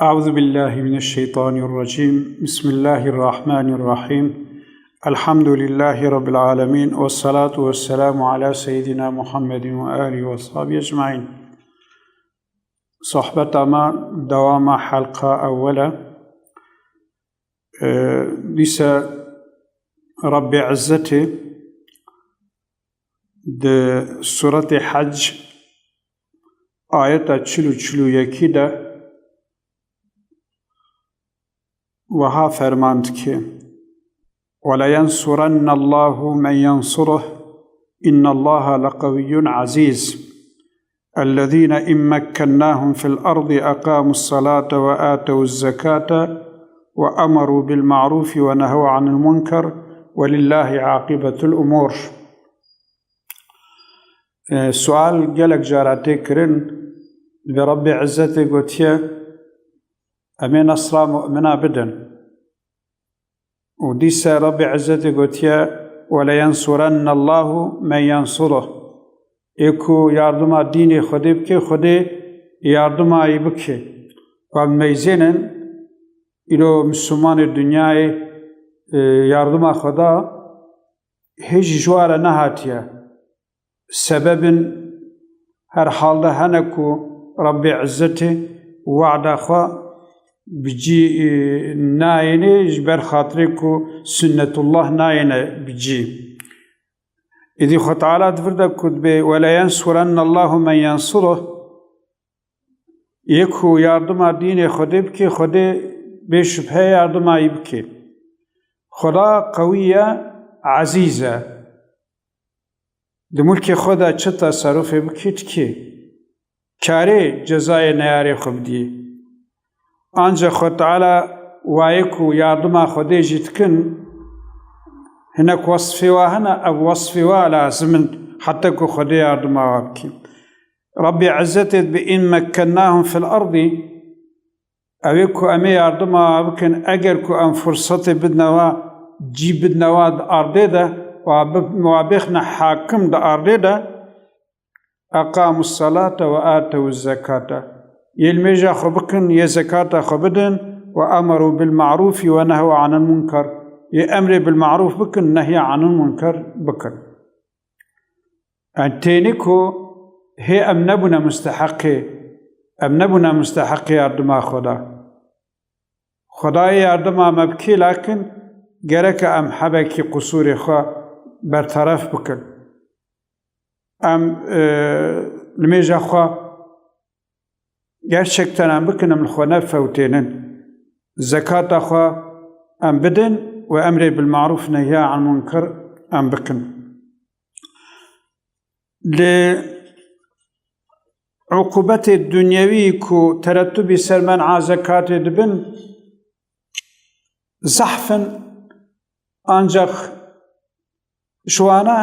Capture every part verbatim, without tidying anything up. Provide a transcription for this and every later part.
أعوذ بالله من الشيطان الرجيم. بسم الله الرحمن الرحيم. الحمد لله رب العالمين. والصلاة والسلام على سيدنا محمد وآله وصحبه أجمعين. Sohbeta me dewama helqa ewwel e. Ee, dîse Rabbê Izzetê di Suretê Hec ayeta çil û çil û yekî de wiha ferman dike: "وَلَيَنْصُرَنَّ اللّٰهُ مَنْ يَنْصُرُهُ، إِنَّ اللّٰهَ لَقَوِيٌّ عَزِيزٌ، الَّذِينَ إِنْ مَكَّنَّاهُمْ فِي الْأَرْضِ أَقَامُوا الصَّلَاةَ وَآتَوُا الزَّكَاةَ وَأَمَرُوا بِالْمَعْرُوفِ وَنَهَوْا عَنِ الْمُنْكَرِ وَلِلّٰهِ عَاقِبَةُ الْأُمُورِ." E, sual gelek cara tê kirin, bi Rabbê Izzetê gotiye, "Em ê nesra mu'mina bidin." Û dîse Rabbê Izzetê gotiye, "وَلَيَنْصُرَنَّ اللّٰهُ مَنْ يَنْصُرُهُ." Ê ku yardima dînê Xwedê bike, Xwedê yardima wî bike. Wa meyzênin, îro Mislimanê dinyayê, e, yardima Xweda hê jî ji wa re nehatiye. Sebebin her halde hene ku Rabbê Izzetê wada xwe bi cî, e, nayêne, ji ber xatirê ku sunnetullah nayêne bi cî. Îdî Xwe Teala di vir de ku dibê, "Ve le yensurennallahu men yensuruh." Yê ku yardima dînê Xwedê bike, Xwedê bê şubhe yardima wî bike. Xweda qewî ye, ezîz e. Di mulkê xwe de çi teserufê bikî, dikî. Karê cezayê neyarê xwe bidî. Ancax Xwe Teala wayê ku yardima Xwedê jî dikin, hinek wesfê wa hene, ev wesfê wa lazim in, heta ku Xwedê yardima wa bikî. Rabbê Izzetê dibê, "În mekkennahum fil erdî", ew ê ku em ê yardima wa bikin, eger ku em fursetê bidine wa, cî bidine wa di erdê de, wa bi-, wa bêxine hakim di erdê de, "Eqamus salate ve atewuz zekate." Yê limêja xwe bikin, yê zekata xwe bidin, "ve emeru bil ma'rufi ve nehew anil munker." Yê emrê bil ma'ruf bikin, nehya anil munker bikin. Em tênî ku hê em nebûne musteheqê, em nebûne musteheqê yardima Xweda. Xwedayê yardima me bikê, lakin gereke em hebekî qusûrê xwe berteref bikin. Em, e, limêja xwe gerçekten em bikin, em li xwe nefewtênin. Zekata xwe em bidin û emrê bil marûf nehya an munkir em bikin. Lê uqubetê dunyewî ku teretubî ser men'a zekatê dibin, zehf in, ancax ji wana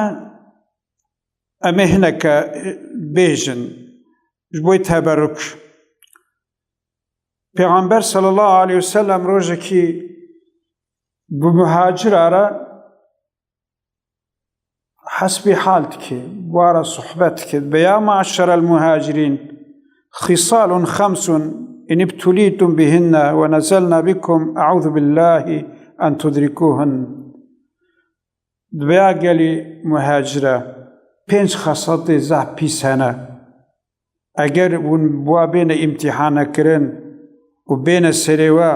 em ê hineke bêjin, ji bo teberruk. Pêxember sallallahu aleyhi ve sellem rojekî bi muhacira re hesbî hal dike, wa re sohbet dike. Be ya me'şerel muhacirîn, xîsalun xemsun in ibtulîtum bihinne ve nezelna bikum, e'ûzu billâhi en tudrikûhun. Dibe ya gelî muhacire, pênc xesletê zehf pîs hene. Eger hûn bi wa bêne îmtîhanekirin û bêne serê we,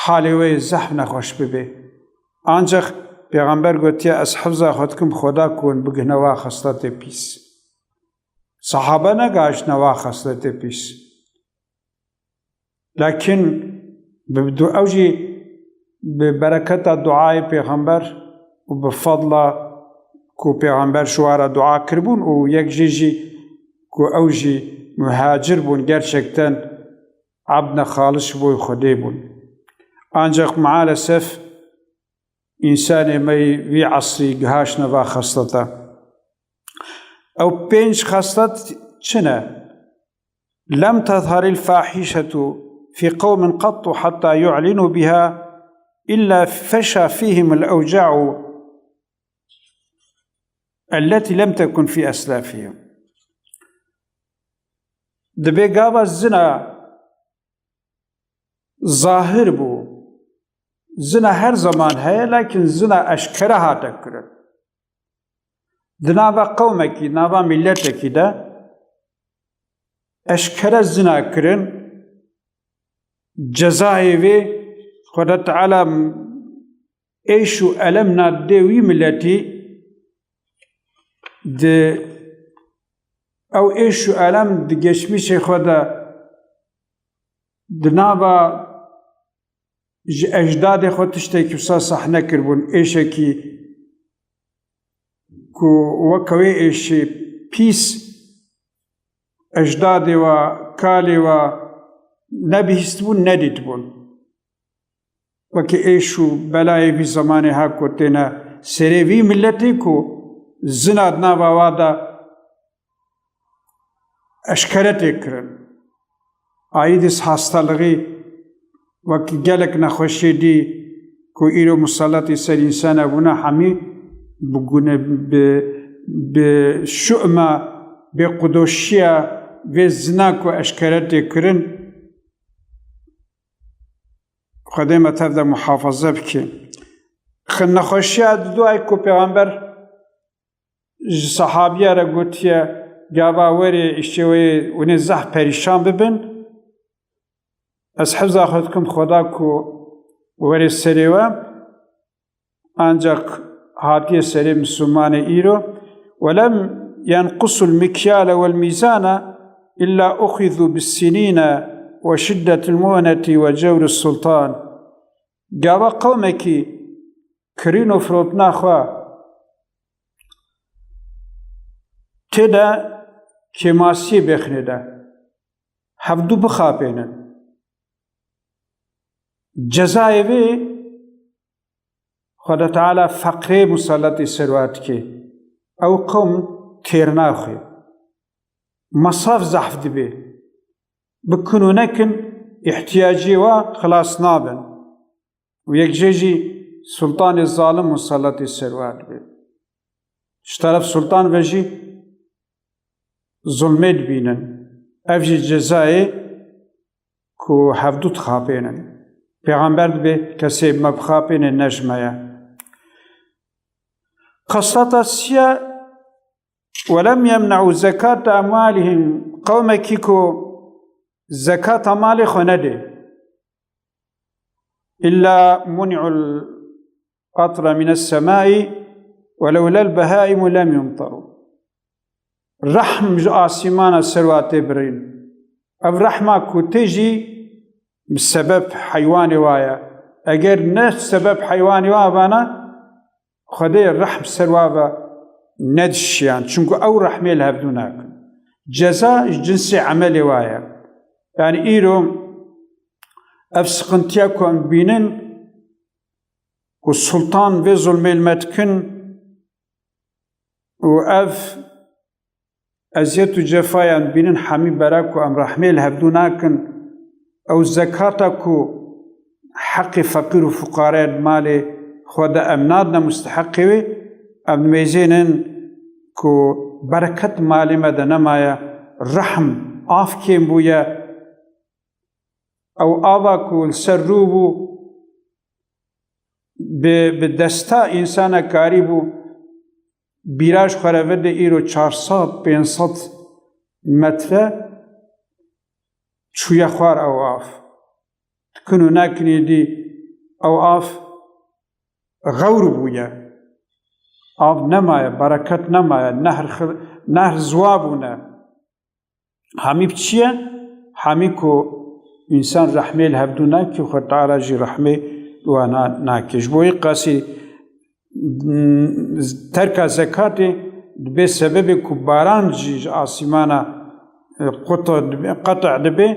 halê we yê zehf nexweş bibe. Ancax Pêxember gotiye, ez hifza xwe dikim Xweda ku hûn bigihne wa xesletê pîs. Sahabe negahiştine wa xesletê pîs. Lakin bi du-, ew jî bi bereketa duayê Pêxember û bi fadla ku Pêxember ji wan re dua kiribûn û yek jê jî ku ew jî muhacir bûn, gerçekten ebdne xalis ji bo Xwedê bûn. Ancax maalesef însanê me yê vî esrî gihaştine va xesleta. Ew pênc xeslet çi ne? لم تظهر الفاحشة في قوم قط حتى يعلنوا بها إلا فشى فيهم الأوجاع التي لم تكن في أسلافهم. Dibê gava zina zahir bû. Zina her zaman heye, lakin zina eşkere hate kirin. Di nava qewmekî, nava mîletekî de eşkere zina kirin, cezayê vê Xweda Teala êş û elem nadê wî miletî. Di ew êş û elem di geçmişê xwe de di nava ji ecdadê xwe tiştekî wisa sahne kiribûn. Êşekî ku weke wê êşê pîs ecdadê we, kalê we nebihîstibûn, nedîtibûn. Wekî êş û belayê vî zemanê ha ku têne serê vî miletê ku zina di nava wa de eşkere tê kirin. Aîdîs hastalixî wekî gelek nexweşiyê dî ku îro musalletî ser însana bûne, hemî bi gune, bi, bi şu'ma, bi qudoşiya vê zina ku eşkere tê kirin, Xwedê me tev de muhafaze bike. Xi nexweşiya diduayê ku Pêxember ji sehabiya re gotiye, gava werê îşê wê hûnê zehf perîşan bibin, ez hifza xwe dikim Xweda ku werê serê we, ancak hatiye serê Mislimanê îro. Welem yenqusul mikyale wel mîzane illa uxizu bis sinine ve şiddetil mu'neti ve cewri sultan. Gava qewmekî kirîn û firotina xwe tê de kêmasiyê bêxinê de, hevdu bixapênin. Cezayê vê Xweda Teala feqrê musalletî ser wa dike. Ew qewm têr naxwe. Mesraf zehf dibe. Bikin û nekin, îhtiyacê wa xilas nabin. Û yek jê jî sultanê zalim musalletî ser wa dibe. Ji teref sultan ve jî zulmê dibînin. Ev jî cezayê ku hevdu dixapênin. Pêxember dibê kesê me bixapêne ne ji me ye. Qestata siya, "Welem yemne'u zekata emwalihim", qewmekî ku zekata malê xwe nedê. "Illa muni'ul qatra mines semai, ve lewlel behaimu lem yumtaru." Rehm ji asîmana ser wa tê birîn. Ev rehma ku tê jî bi sebeb heywanê wa ye. Eger ne sebeb heywanê wa bana, Xwedê rehm ser wa ve nedişiyan. Çunku ew rehmê li hevdû nakin. Ceza ji cinsê emelê wa ye. Yani îro ev sıkıntıya ku em bînin, ku sultan vê zulmê li me dikin û ev eziyet û cefayan bînin, hemî bera ku em rehmê li hevdû nakin, ew zekata ku heqê feqîr û fuqare di malê xwe de em nadine musteheqê wê, em dimeyzênin ku bereket malê me de nemaye, rehm, av kêm bûye. Ew ava ku li ser rû bû, bi, bi desta însana karî bû, bîra ji xwe re vide îro çar sed, pênc sed metre çûye xwar ew av. Dikin û nekinî dî ew av xewr bûye. Av nemaye, bereket nemaye, nehr xi-, nehr ziwa bûne. Hemî bi çi ye? Hemî ku însan rehmê li hevdû nake, Xwedê Teala jî rehmê li wan na-, nake. Ji bo wê qasî, mm, terka zekatê dibe sebebê ku baran jî ji asîmana, e, qut dibe, qet dibe,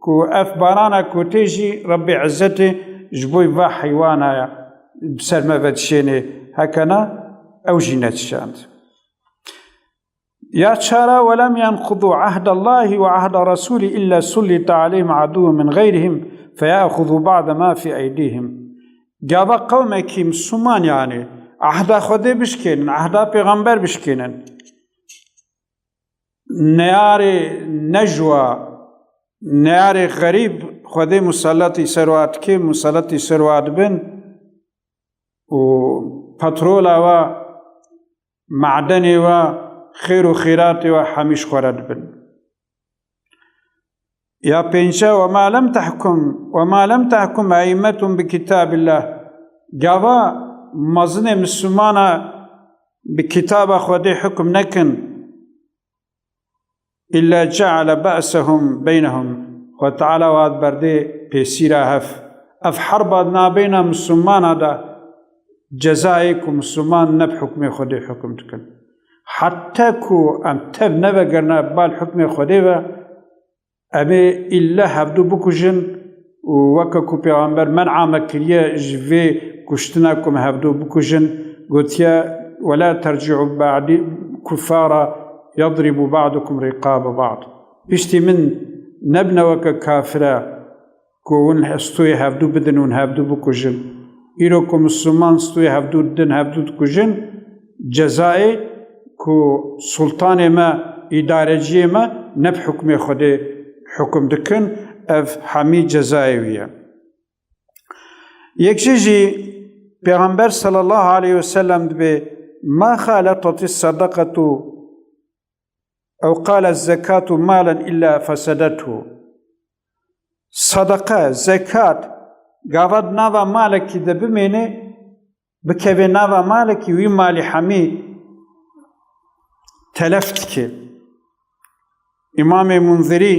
ku ev barana ku tê jî Rebbê Izzetê ji bo va heywana ya bi ser me ve dişênê, heke na ew jî nedişand. Ya çara, "Welem yenqudu ahdallahi ve ahda rasulî illa sullite aleyhim aduwwun min xeyrihim feyaxuzu ba'de ma fi eydihim." Gava qewmekî Misliman, yani, ahda Xwedê bişkênin, ahda Pêxember bişkênin. Neyarê necwa, neyarê xerîb Xwedê musalletî ser wa dike, musalletî ser wa dibin û petrola wa, madenê wa, xêr û xêratê wa hemî ji xwe re dibin. Ya pênca, "Ve ma lem tehkum, ve ma lem tehkum eîmmetun bi kitabillah." Gava mezinê Mislimana bi kitaba Xwedê hukm nekin, "illa ceale ba'sehum beynehum." Xwe Teala wa berdê pêsîra hev. Ev herba nabeyna Mislimana de cezayê ku Misliman ne bi hukmê Xwedê hukm dikin. Heta ku em tev nevegerine bal hukmê Xwedê ve, em ê îlle hevdû bikujin û weke ku Pêxember men'a me kiriye ji vê kuştina ku me hevdû bikujin, gotiye, "Wela terci'u ba'dî kuffara yadribu ba'dukum riqaba ba'd." Piştî min nebine weke kafira ku hûn stûyê hevdû bidin, hûn hevdû bikujin. Îro ku Misliman stûyê hevdû didin, hevdû dikujin, cezayê ku sultanê me, îdareciyê me ne bi hukmê Xwedê hukum dikin, ev hemî cezayê wî ye. Yek jî jî Pêxember sallallahu aleyhi ve sellem dibê, "Ma xaletetî sadaqetu ew qale zekatu malen illa fesedethu." Sadaqa, zekat, gava di nava malekî de bimêne, bikeve nava malekî, wî malî hemî telef dike. Îmamê Munzirî,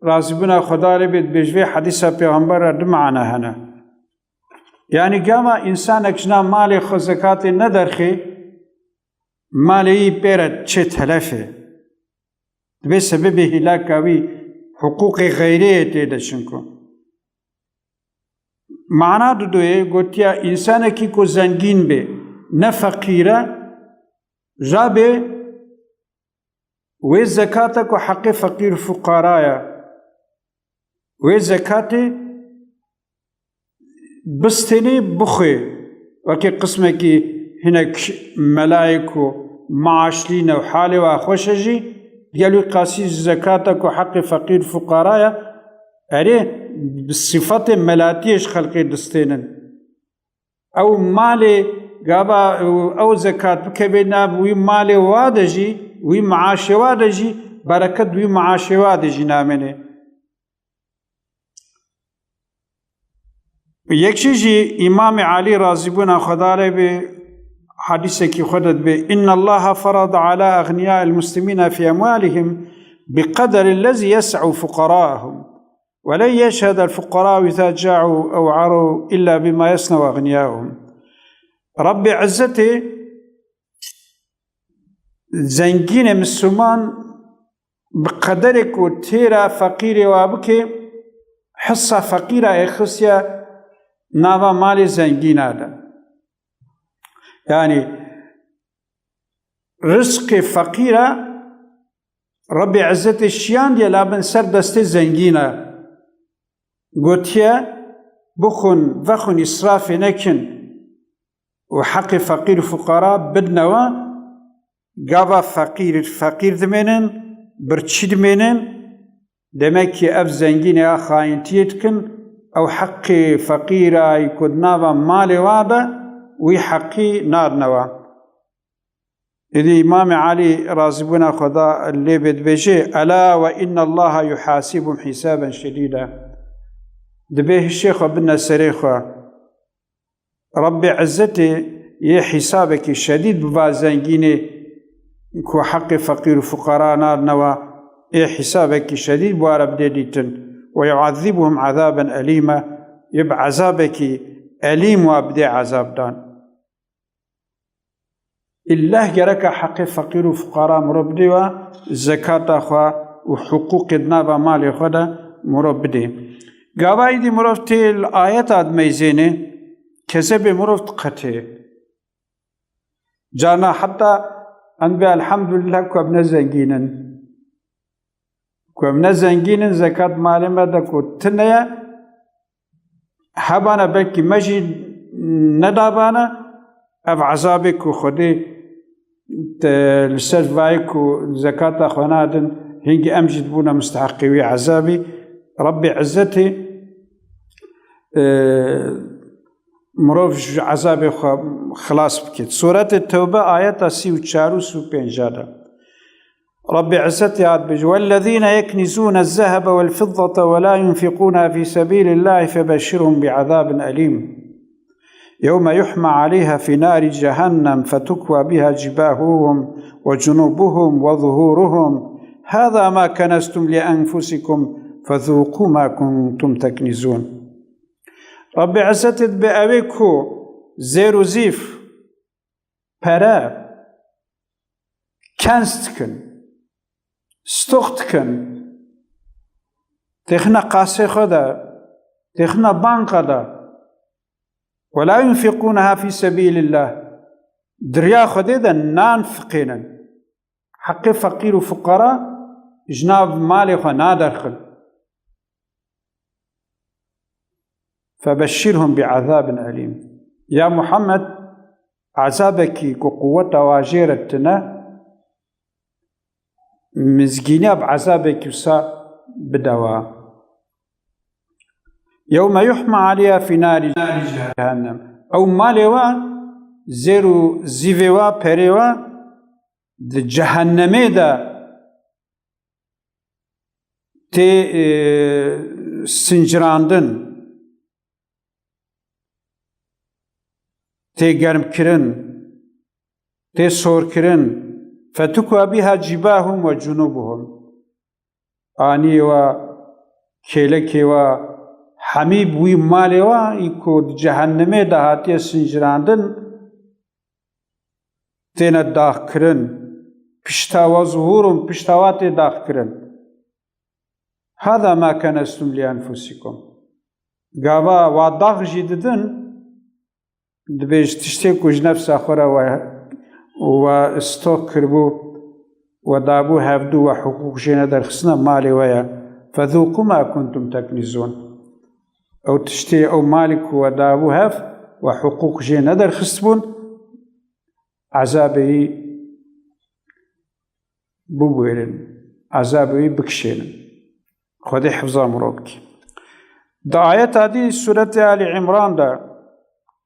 razîbûna Xweda lê bê, dibêje, vê hedîsa Pêxember re du mana hene. Yanî gava însanek ji nav malê xwe zekatê nederxê, malê wî pê re çê telefê. Dibê sebebê hîlaka wî hiqûqê xeyrê ye tê de çinku. Mana didoyê gotiya, însanekî ku zengîn bê, ne feqîr e, rabê wê zekata ku heqê feqîr û fuqara ye, wê zekatê bistênê bixwê, wekî qismekî hinek melayê ku maaşlî ne û halê wa xweş e jî, digel wî qasî ji zekata ku heqê feqîr fuqara ye, erê, bi sifetê melatiyê ji xelkê distênin. Ew malê, gava ew zekat bikeve nav wî malê wa de jî, wî maaşê wa de jî, bereket wî maaşê wa de jî namêne. Yek jî jî Îmamê Elî, razîbûna Xweda lê bê, hedîsekî xwe de dibê, "Inna Allaha farada ala aghniya'il muslimina fi amwalihim bi qadari lezi yes'u fuqara'ahum. Ve len yeşhedel fuqara'u iza ca'u ew aru illa bima yesna'u aghniya'uhum." Rabbê Izzetê zengînê Misliman bi qederê ku têra feqîrê wa bike, hissa feqîra ê xistiye nava malê zengîna de. Yanî rizqê feqîra Rabbê Izzetê şiyandiye la bin ser destê zengîna. Gotiye, "Bixwin, vexwin, îsrafê nekin û heqê feqîr û fuqara bidnewe." Gava feqîr, feqîr dimênin, birçî dimênin, demek ki ev zengînê ya xayintiyê dikin, ew heqê feqîra yî ku di nava malê wa de, wî heqî nadine wa. Êdî Îmamê Elî, razîbûna Xweda lê bê, dibêje, "Ela ve inna Allaha yuhasibuhum hisaben şedîda." Dibê hişê xwe bine serê xwe. Rabbê Izzetê yê hîsabekî şedîd bi va zengînê ku heqê feqîr û fuqara nadine wa, ê hîsabekî şedîd bi wa re bidê dîtin. "Ve yu'azzibuhum azaben elîma", yê bi ezabekî elîm wa bidê ezabdan. Îlleh gereka heqê feqîr û fuqara mirov bidê wa, zekata xwe û hiqûqê di nava malê xwe de mirov bidê. Gava êdî mirov tê li ayeta dimeyzêne, kezebê mirov diqetê. Carna heta em dibê elhamdulillah ku em ne zengîn in. Ku em ne zengîn in, zekat malê me de ku tune ye, hebana belkî me jî nedabana, ev ezabê ku Xwedê te-, li ser vayê ku zekata xwe nadin, hingî em jî dibûne musteheqê wî ezabî. Rabbê Izzetê e, mirov ji ezabê xwe xilas bikêt. Sûretê Tewbe ayeta sî û çar û sî û pênc de. Rabbê Îzzet ya dibêje, "والذين يكنزون الذهب والفضة ولا ينفقونها في سبيل الله فبشرهم بعذاب أليم." يوم يحمى عليها في نار جهنم فتكوى بها جباههم وجنوبهم وظهورهم، هذا ما كنزتم لأنفسكم فذوقوا ما كنتم تكنزون. Rabbê Îzzet dibê, ewê ku zêr û zîv, pere, kenz dikin, stok dikin, têxine qasê xwe de, têxine banka de, "ولا ينفقونها في سبيل الله." Di riya Xwedê de nanfiqênin. Heqê feqîr û fuqara ji nav malê xwe naderxin. "فبشرهم بعذاب أليم." Ya Muhammed, ezabekî ku quweta wa jê re tune, mizgîniya bi ezabekî wisa bide wa. "يوم يحمى عليها في نار جهنم." Ew malê wa, zêr û zîvê wa, perê wa di cehennemê de tê, e, sincirandin, tê germkirin, tê sorkirin. "فتكوى بها جباههم وجنوبهم." Aniyê wa, kêlekê wa, hemî bi wî malê wa, î ku di cehennemê de hatiye sincirandin, têne daxkirin. Pişta wa, zuhûrun, pişta wa tê daxkirin. "هذا ما كنزتم لأنفسكم." Gava wa dax jî didin, dibêj, tiştê ku ji nefsa xwe re we, we stok kiribû, we dabû hevdû, we hiqûq jê nederxistine, malê we ye. "فذوقوا ما كنتم تكنزون." Ew tiştê, ew malê ku we dabû hev, we hiqûq jê nederxistibûn, ezabê wî bibûêrin, ezabê wî bikişênin. Xwedê hifza mirov bike. Di ayeta dî Sûretê Alî Îmran de,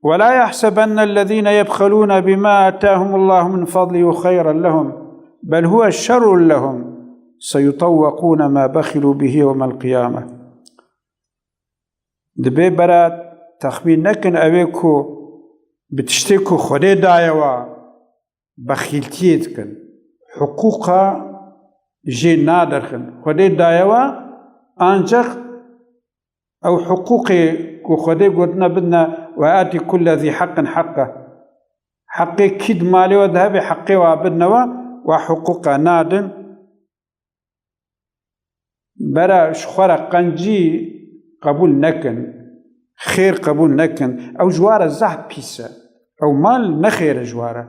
"ولا يحسبن الذين يبخلون بما آتاهم الله من فضله خيرا لهم بل هو شر لهم سيطوقون ما بخلوا به يوم القيامة." Dibê bera texmîn nekin, ewê ku bi tiştê ku Xwedê daye wa, bexîltiyê dikin. Hiqûqa jê naderxin. Xwedê daye wa, ancaq ew hiqûqê ku Xwedê gotine bidine, "وآت كل ذي حق حقه." Heqê kî di malê we de hebe, heqê wa bidine we, wa hiqûqa nadin. Bera ji xwe re qencî qebûl nekin, xêr qebûl nekin. Ew ji wa re zehf pîs e. Ew mal ne xêr e ji wa re.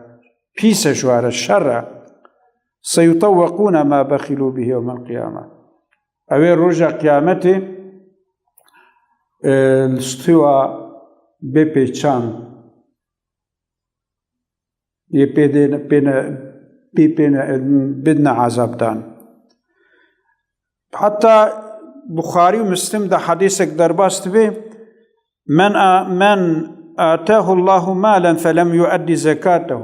Pîs e ji wa re, şer e. "سيطوقون ما بخلوا به يوم القيامة." Ew ê roja qiyametê, e, li stûya bê pêçan. Yê pê dê-, pê ne-, pê, pê ne-, bidine ezabdan. Heta Buxarî û Muslim de hedîsek derbas dibe, "من آ-، من آتاه الله مالا فلم يؤد زكاته."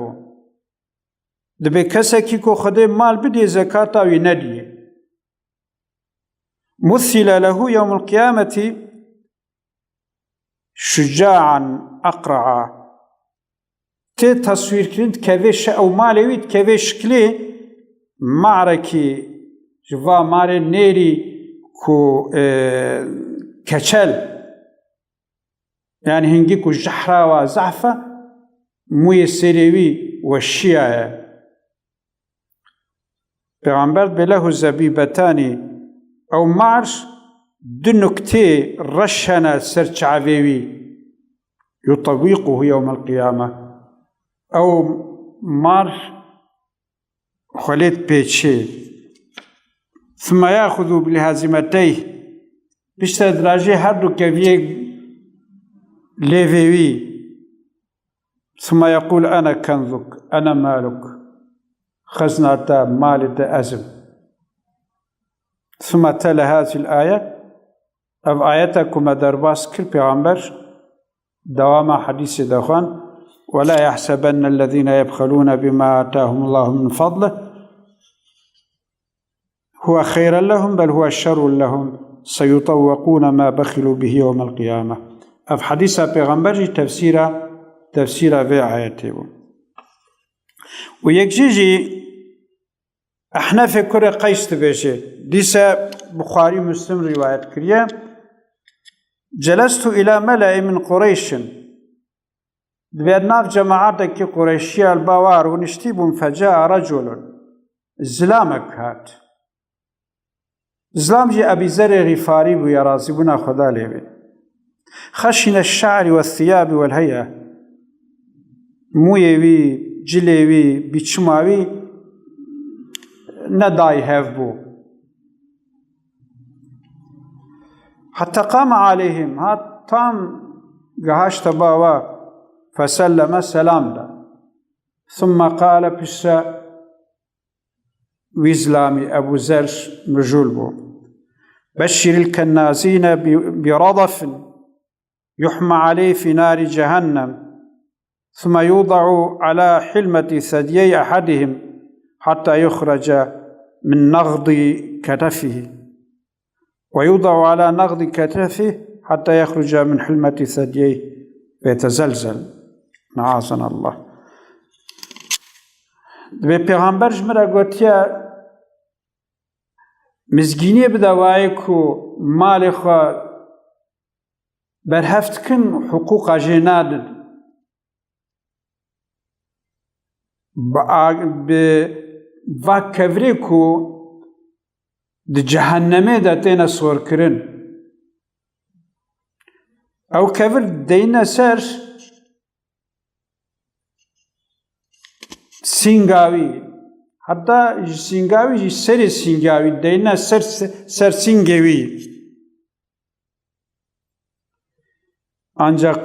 Dibe kesekî ku Xwedê mal bidê, zekata wî nediyê. "مثل له يوم القيامة شجاعا أقرعا." Tê teswîrkirin, dikeve şe-, ew malê wî dikeve şiklê marekî, ji va marê nêrî ku, e, keçel, yani hingî ku jehra wa zehf e, mûyê serê wî weşiya ye. Pêxember dibê, "له زبيبتان", ew mar du nuktê reş hene ser çavê wî, "يطوقه يوم القيامة". Ew mar xwe lê dipêçê. "ثم يأخذ بلهازمتيه". Piştre dirajê her du keviyê lêvê wî. "ثم يقول أنا كنزك، أنا مالك". Xezna te, malê te ez im. "ثم تلا هذه الآية". Ev ayeta ku me derbas kir, Pêxember dewama hedîsê de xwend: "Ve la yahsebenne ellezîne yebxelûne bima atahumullahu min fadlih huve xeyren lehum bel huve şerrun lehum seyutewwekûne ma bexilû bihî yewmel qiyame." Ev hedîsa Pêxember jî tefsîra, tefsîra vê ayetê bû. Û yek jî jî Ehnefê kurê Qeys dibêje, dîse Buxarî Muslim rîwayet kiriye: "Celestu ila mele'in min Qureyşin." Dibê nav cemaetekî Qureyşiya li ba wa rûniştî bûm, "fecaa reculun." Zilamek hat. Zilam jî Ebî Zerê Xîfarî bûye, razîbûna Xweda lê be. "Xeşîne şe'rî ve thiyabî vel hey'e." Mûyê wî, cilê wî, bîçima wî nedayî hev bû. "Hetta qame aleyhim", hat tam gehaşte ba wa, "feselleme", selam da. "Thumme qale", piştre wî zilamî Ebû Zer mijûl bû: "Beşşiril kennazîne bi, bi radafin yuhma aleyh fî nari cehennem, thumme yuda'u ala hilmeti sedyey ahadihim hatta yuhrece min nagdi ketefihî." "Ve yuda'u ala nagdi ketefî hatta yehruca min hilmeti sedyeyh ve yetezelzel." Meazanallah. Dibê Pêxember ji min re gotiye, mizgîniyê bide wayê ku malê xwe berhev dikin, hiqûqa jê nadin. Bi a-, bi va kevirê ku di cehennemê de têne sorkirin, ew kevir deyne ser sînga wî, heta ji sînga wî jî serê sînga wî deyne ser, ser sîngê wî. Ancak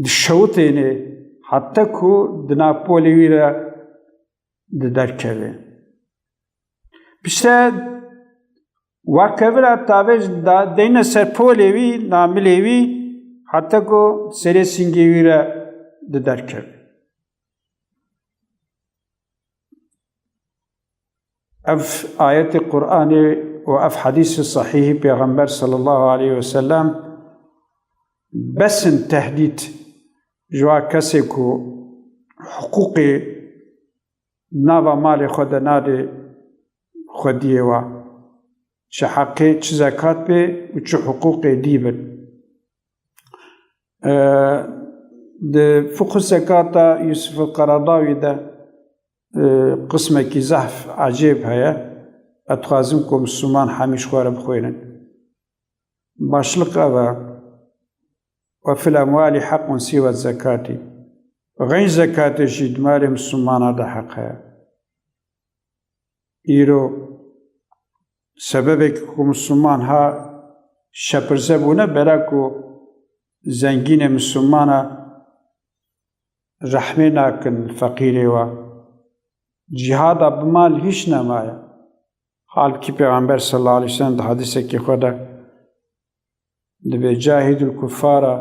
dişewitêne heta ku di nav polê wî re di derkeve. Piştre wa kevira tavê da-, deyne ser polê wî, namilê wî, heta ku serê sîngê wî re di derkeve. Ev ayetê Qur'anê û ev hedîsê sehîhî Pêxember sallallahu aleyhi ve sellem bes in tehdîd ji wa kesê ku hiqûqê nava malê xwe de nadê xwediyê wa. Çi heqê, çi zekat bê û çi hiqûqê dî bin. E, di Fiqhu Zekata Yusuf el-Qaradawî de, e, qismekî zehf ecêb heye. Ez dixwazim ku Misliman hemî ji xwe re bixwînin. Başlik ev e: "Ve fil emwali haqqun siwa zekati." Xeyn zekatê jî di malê Mislimana de heq heye. Îro sebebekî ku Misliman ha şepirze bûne, bera ku zengînê Mislimana rehmê nakin feqîrê wa. Cîhada bi mal hîç nemaye. Halbikî Pêxember sallallahu aleyhi ve sellem di hedîsekî xwe de dibê: "Cahidul kuffara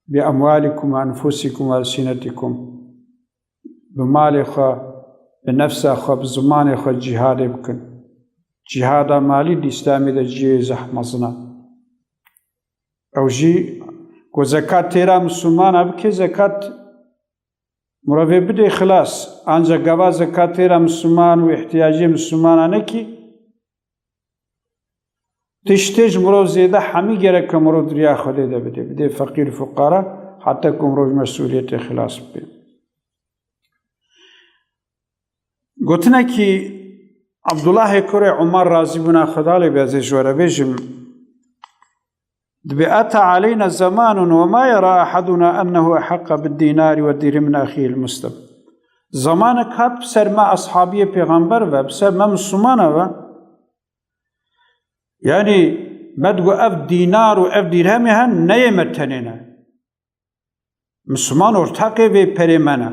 bi emwalikum ve enfusikum ve elsinetikum." Bi malê xwe, bi nefsa xwe, bi zimanê xwe cîhadê bikin. Cîhada malî di Îslamê de cihê zehf mezin e. Ew jî ku zekat têra Mislimana bike, zekat mirovê bidê, xilas. Ancak gava zekat têra Misliman û ihtiyacê Mislimana nekî, tiştê ji mirov zêde hemî gereke mirov di riya Xwedê de bidê. Bidê feqîr û fuqara, heta ku mirov ji mesûliyetê xilas bibe. Gotinekî Abdullahê kurê Umar, razîbûna Xweda lê be, ez ê ji we re bêjim, dibê: "Ete aleyna zemanun ve ma yera eheduna ennehu ehaqqa bid dinari ve dirhem min axîhil muslim." Zemanek hat bi ser me, eshabiyê Pêxember ve, bi ser me Mislimana ve. Yanî me digot, ev dînar û ev dîrhemê hen neyê me tenê ne. Misliman ortaqê vê perê me ne.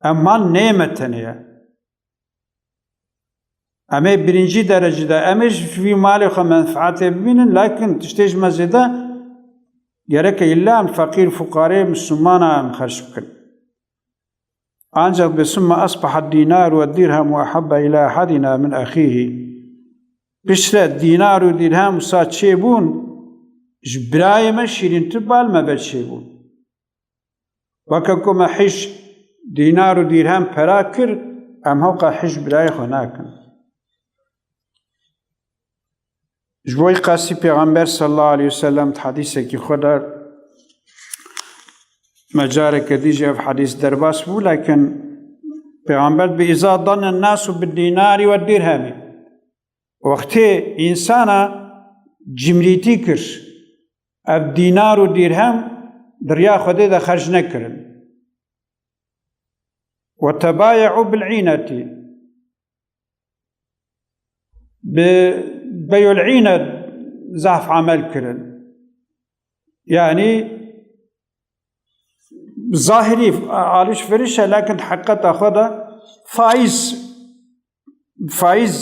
Ev mal neyê me tenê ye. Em ê birincî derecî de, em ê ji vî malê xwe menfaetê bibînin, lakin tiştê ji me zêde gereke îlla em feqîr fuqarê Mislimana em xerc bikin. Ancak bê summa asbaha dinar ve dirhem ve ahabbe ila ahadina min ahihi. Piştre dinar û dirhem wisa çêbûn, ji birayê me şîrîntir bal me be çêbûn. Weke ku me hîç dînar û dîrhem pera kir, em hewqa hîç birayê xwe nakin. Ji bo qasî Pêxember sallallahu aleyhi ve sellem di hedîsekî xwe de, me careke dî jî ev hedîs derbas bû, lakin Pêxember bi, "Îza dannen nasu bi dînarî ve dîrhemî." Wextê însana cimrîtî kir, ev dînar û dîrhem di riya Xwedê de xerc nekirin. "Ve tebaye'û bil-înetî." Bi beyul-îne zehf amel kirin. Yanî zahirî alişveriş e, lakin di heqîqeta xwe de faiz, faiz,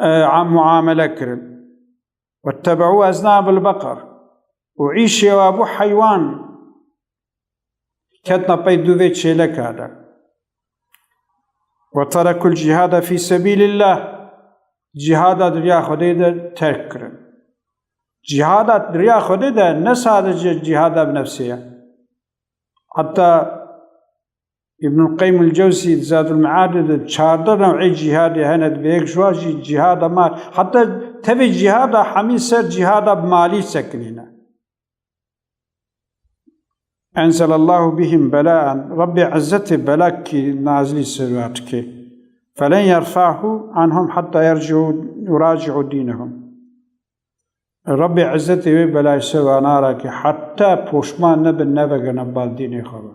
e, muamele kirin. "Vettebe'û eznabel beqer." Û îşê wa bû heywan. Ketna pey dûvê çêleka de. "Ve terekul cihade fî sebîlillah." Cihada di riya Xwedê de terk kirin. Cihada di riya Xwedê de ne sadece cihada bi nefsê ye. Hatta Îbnul Qeyyim el-Cewzî di Zadul Meadê de çardeh new'ê cîhadê hene, dibe yek ji wan jî cîhada mal. Heta tevê cîhada hemî ser cîhada bi malî sekinîne. "Enzelallahu bihim belaen." Rabbê Izzetê belakî nazilî ser wan dike. "Felen yerfa'hu anhum hatta yerci'u, yuraci'u dînehum." Rabbê Izzetê wê belayê ser wan narake, heta poşman nebin, nevegerne bal dînê xwe ve.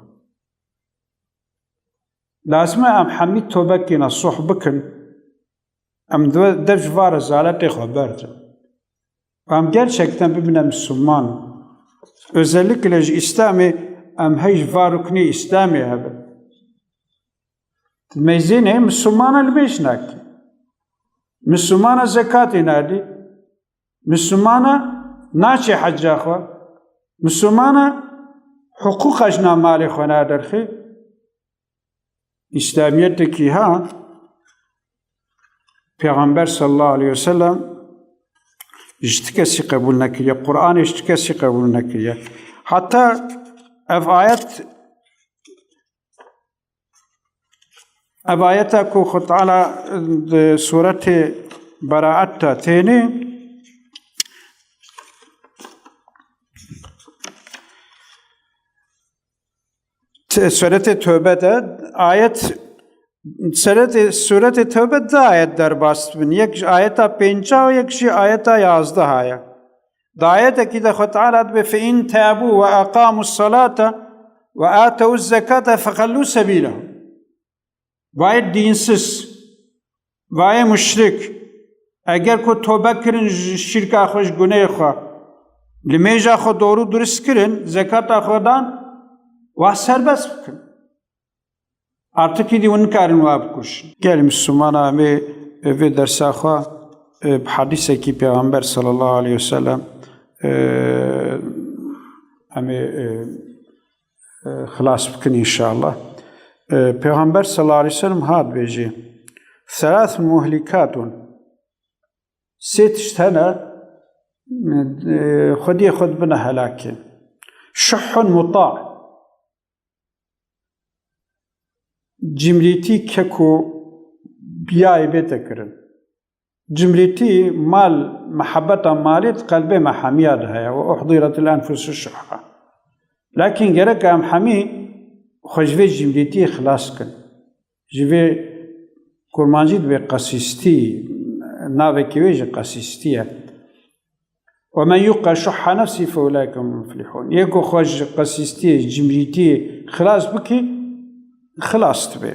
Lazim e em hemî tobe kîne, suh bikin. Em dwe-, dev ji va rezaletê xwe berdin. Em gerçekten bibine Müslüman. Özellikle ji Îslamê em hey ji va ruknê Îslamê hebin. Meyzênê Müslümana li mêj nakî. Müslümana zekatê nadî. Misilmana naçê heca xwe, misilmana hiqûqa ji nav malê xwe naderxê. Îslamiyetekî ha, Pêxember sallallahu aleyhi ve sellem ji ti kesî qebûl nekiriye, Qur'anê ji ti kesî qebûl nekiriye. Heta ev ayet Ev ayeta ku Xwe Teala di Suretê Beraet de tênê, t-, Suretê Tewbe de ayet, Suretê, Suretê Tewbe du ayet derbas dibin. Yek ji ayeta pênca û yek jî ayeta yazdeha ye. Di ayetekî de Xwe Teala dibe, "Fe in tâbû ve aqamûs salate ve atewuz zekate fexellû sebîlehum." Vayê dînsiz, vayê muşrik, eger ku tobe kirin ji şirka xwe, ji guneyê xwe, limêja xwe doğru durist kirin, zekata xwe dan, wa serbest bikin. Artık îdî hûn nikarin wa bikujin. Gelî Misilmana em ê, e, vê dersa xwe, e, bi hadîsekî Pêxember sallallahu aleyhi ve sellem, e, em ê, e, e, xilas bikin înşallah. E, Pêxember sallallahu aleyhi ve sellem hat bêjî, "Selasun muhlikatun." Sê tişt hene, e, xwediyê xwe dibine helakê. Şuhun muta. Cimrîtî kek û biyayê bête kirin. Cimrîtî, mal, mihebeta malê di qelbê me hemiya de heye. "Ve uhdîretil enfusu şuhha." Lakin gerek em hemî xwe ji vê cimrîtiyê xilas kin. Ji vê kurmancî dibê qesîstî, navekî wê jî qesîstî ye. "Ve men yuqqa şuhha nefsî fe ulaike humul muflihûn." Yê ku xwe ji qesîstiyê, ji cimrîtiyê xilas bikî, xilas dibe.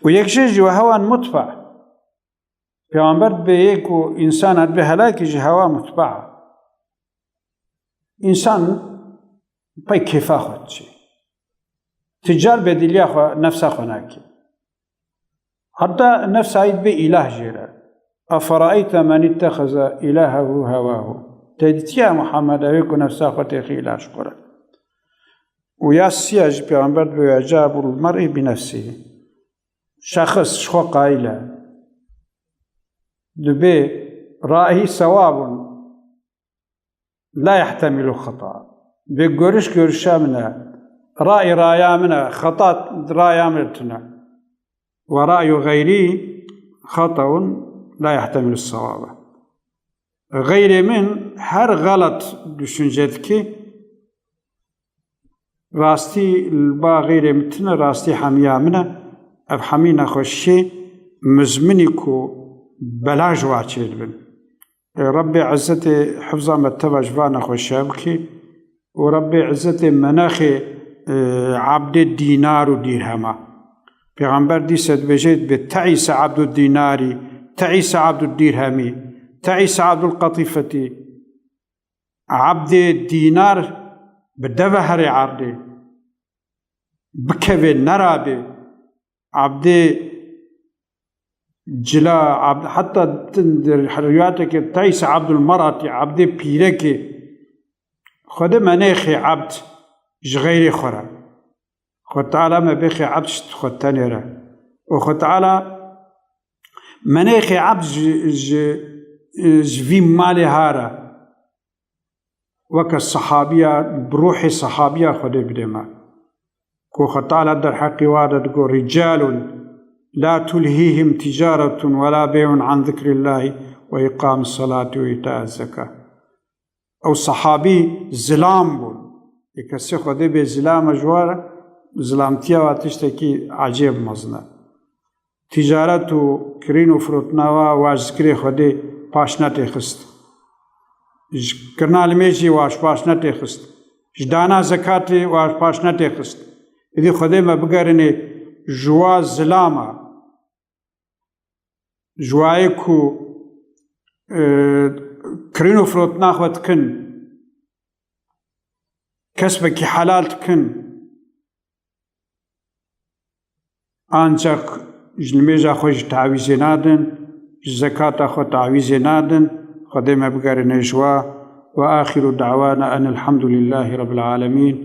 Û yek jê jî "ve hewan mutbe." Pêxember dibe yê ku însan dibe helakî ji hewa mutbe. Însan pey kêfa xwe diçe. Ti car bedîliya xwe, nefsa xwe nakî. Heta nefsa yî dibe îlah jê re. Eferaeyte men îttexeze îlahehu hewahu. Te dîtiye Muhammed, ew ê ku nefsa xwe têxî îlah ji xwe re. Û ya siya jî Pêxember dibe, "Yu'cebul mer'î bi nefsihî." Şexs ji xwe qayîl e. Dibê ra'yî sewabun. La yehtemilu xeta. Bê, görüş görüşa min e. Ra'yî raya min e. Xeta raya min tune. Ve ra'yu xeyrî xetaun la yehtemilu sewabe. Xeyrê min her xelet düşünce dike. Rastî li ba xeyrê min tune, rastî hemiya min e. Ev hemî nexweşiyê mizminî ku bela ji wa çêdibin. Ê Rebbê Izzetê hifza me teva ji va nexweşiya bikî û Rebbê Izzetê me nexê, e, ebdê dînar û dîrhema. Pêxember dîse dibêje, dibê, "Teîse ebdû dînarî, teîse ebdû dîrhemî, teîse ebdûl qetîfetî." Ebdê dînar bi deve herê erdê. Bikevê, nerabê. Ebdê cila, ebd-, heta tin di riwayeteke teyse ebdul meratî, ebdê pîrekê. Xwedê me nêxê ebd ji xeyrê xwe re. Xwe Teala me bêxê ebd ji xwe tenê re. Û Xwe Teala me nêxê ebd ji, ji, ji vî malê ha re. Weke sehabiya, bi ruhê sehabiya Xwedê bide me. Ku Xwe Teala derheqî wa de digo, "Ricalun la tulhihim ticaretun wela bey'un an zikrillahi ve iqamis salati ve ita'iz zeka." Ew sehabî zilam bûn. Ê kesê Xwedê bê zilam e ji wa re, zilamtiya wa tiştekî ecêb mezin e. Ticaret û kirîn û firotina wa, wa ji zikrê Xwedê paş netêxist. Ji kirina limêjê wa ji paş netêxist. Ji dana zekatê wa ji paş netêxist. Êdî Xwedê me bigerînê ji wa zilama. Ji wayê ku, e, kirîn û firotina xwe dikin, kesbekî helal dikin, ancak ji limêja xwe jî tawîzê nadin, ji zekata xwe tawîzê nadin, Xwedê me bigerîne ji wa. Ve axiru da'wana enil hamdulillahî rabbil alemîn.